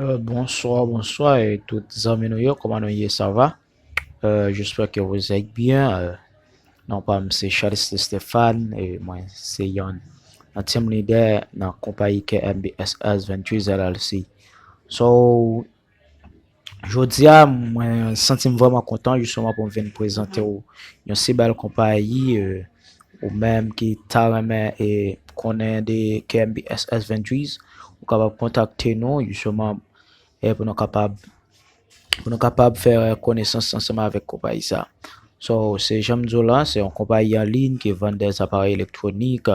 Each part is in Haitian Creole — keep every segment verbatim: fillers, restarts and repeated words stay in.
Euh, bonsoir, bonsoir, e tout zanmi nou yo, kòman nou ye, sa va? Euh, j'espère que vous êtes bien. Euh, non pa m se Charles Stéphane, e mwen se yon nan team leader nan konpayi K M B S S vingt-huit L L C. So, jodi a, mwen santi m vrèman kontan, jisteman, pou m vin prezante w yon si bèl konpayi, euh, ou menm ki ta renmen e konnen de K M B S S vingt-huit, ou kapab kontakte nou, jisteman, e pou nou kapab, pou nou kapab fè konesans ansanm avèk konpayi sa. So, se jan m di w la, se yon konpayi an liy ki vann de aparèy elektwonik.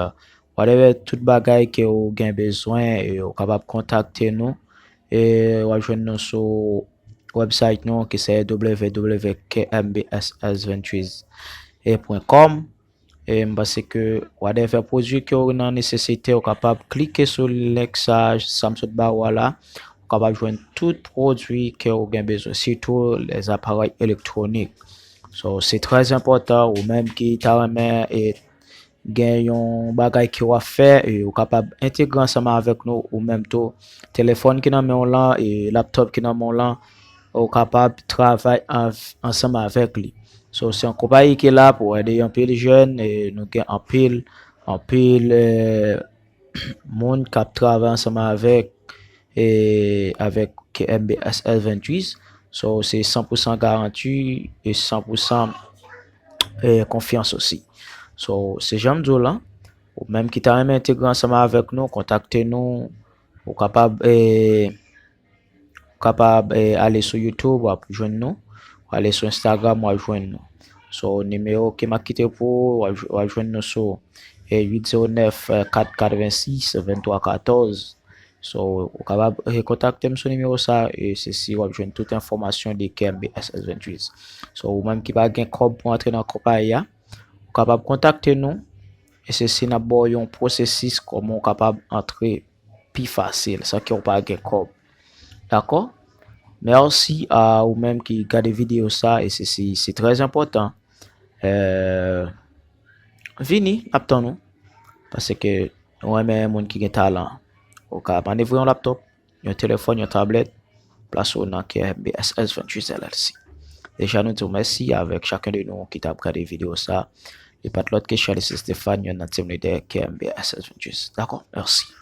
Whatever, tout bagay ke ou gen bezwen, e ou kapab kontakte nou. E w ap jwenn nou sou website nou, ki se W W W K M B S S vingt-huit e point com. E m panse ke whatever pwodui ke w nan nesesite, ou kapab klike sou link sa, sa m sot ba ou a la. Ou kapab jwenn tout pwodui ke w gen bezwen, sitou les appareils électroniques. So, se trè enpòtan, ou menm ki ta renmen e gen yon bagay ke w ap fè, e ou kapab entegre ansanm avèk nou, ou menm tou, telefòn ki nan men w lan, e laptop ki nan men w lan, ou kapab travay ansanm avèk li. So, se yon konpayi ki la pou ede anpil jèn, e nou gen anpil, anpil, e, moun k ap travay ansanm avèk, e, avèk K M B S S vingt-huit. So, se san pou san garanti e san pou san, e, konfyans osi. So, se jan m di w lan, ou menm ki ta renmen entegre ansanm avèk nou, kontakte nou. Ou kapab, e, ou kapab, e, ale sou YouTube, w ap jwenn nou. Ou ale sou Instagram, w ap jwenn nou. So, nimewo ke m ap kite pou ou, w ap, w ap jwenn nou sou, e, uit zewo nèf, e, kat katrevensis, venntwa katòz. So, ou kapab, e, kontakte m sou nimewo sa, e se si w ap jwenn tout enfòmasyon de K M B S S vingt-huit. So, ou menm ki pa gen kòb pou antre nan konpayi a, ou kapab kontakte nou, e se si n ap ba w yon pwosesis kòman w kapab antre pi fasil, san ke w pa gen kòb. Dakò? Mèsi a ou menm ki gade videyo sa, e se si, se trè enpòtan. E, vini, n ap tann ou. Paske nou renmen moun ki gen talan. Ou ka manevre yon laptop, yon telefòn, yon tablèt, plase w nan K M B S S vingt-huit L L C. Deja, nou di w mèsi avèk chaken de nou ki t ap gade videyo sa. Li pa t lòt ke Charles Stéphane, yon nan team leader K M B S S vingt-huit. Dakò? Mèsi.